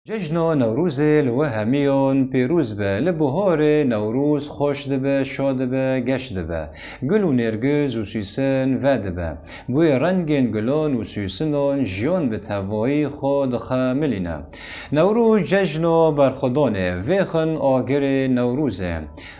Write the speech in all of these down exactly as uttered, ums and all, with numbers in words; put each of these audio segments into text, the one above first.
Cejna Newrozê li we hemiyan pêroz be. Li biharê Newroz xweş dibe, şa dibe, geş dibe. Gul û nêrgiz û sîsin vedibe. Bi wê rengên gulan û sîsinan jiyan bi tevayî xwe dixemilîne. Newroz cejna berxwedanê, vêxin agirê Newrozê.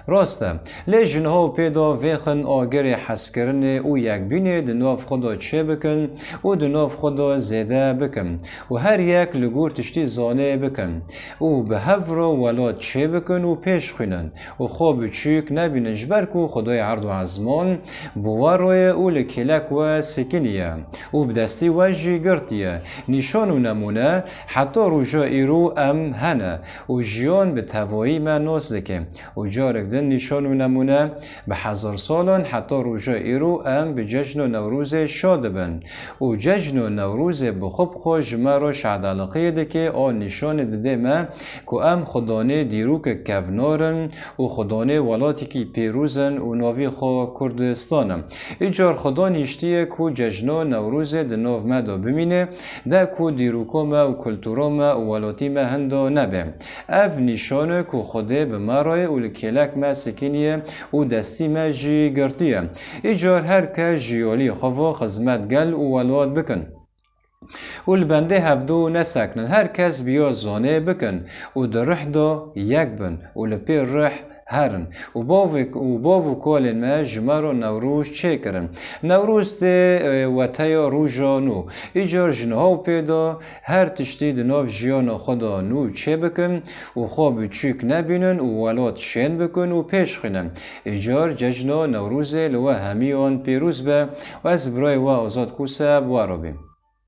Rast e, lê ji niha û pê de vêxin agirê hezkirinê û yekbînê di nav xwe de çêbikin û di nav xwe de zêde bikin û her yek li gor tiştî zanê bikin û bi hev re welat çêbikin û pêş xwînin û xwe biçûk nebînin, ji ber ku Xwedayê erd û ezman bi we re ye û li kêlek we sikiniye û bi destî we jî girtiye. Nîşan û nemûne heta roja îro em hene û jiyan bi tevayî me nas dike. Û carek din nîşan û nemûne bi hezar salan heta roja îro em bi cejna Newrozê şa dibin. Û cejna Newrozê bi xwe bi xwe ji me re şadaliqiyê dike, a nîşanê dide me ku em xwedanê dîrokek kevnar in û xwedanê welatekî pêroz in û navê xwe Kurdistan in. Îcar xwedan hiştiye ku cejna Newrozê di nav me de bimîne, de ku dîroka me û kultura me û welatî me hindo nebe. Ev nîşan e ku Xwedê bi me re ye û li kêlek me sikiniye û destî me jî girtiye. Îcar her kes ji yalî xwe ve xizmet gel û welat bikin û li bendê hevdu nesekinin. Her kes bi ya zanê bikin û di rih de yek bin û li pê rih herin. Û bavê, û bav û kalên me ji me re Newroz çêkirin. Newroz tê, e, weteya roja nû. Îcar ji niha û pê de her tiştî di nav jiyana xwe de nû çêbikin û xwe biçûk nebînin û welat şên bikin û pêş xwînin. Îcar cejna Newrozê li we hemiyan pêroz be û ez birayê we Azad Kose bi we re bîm.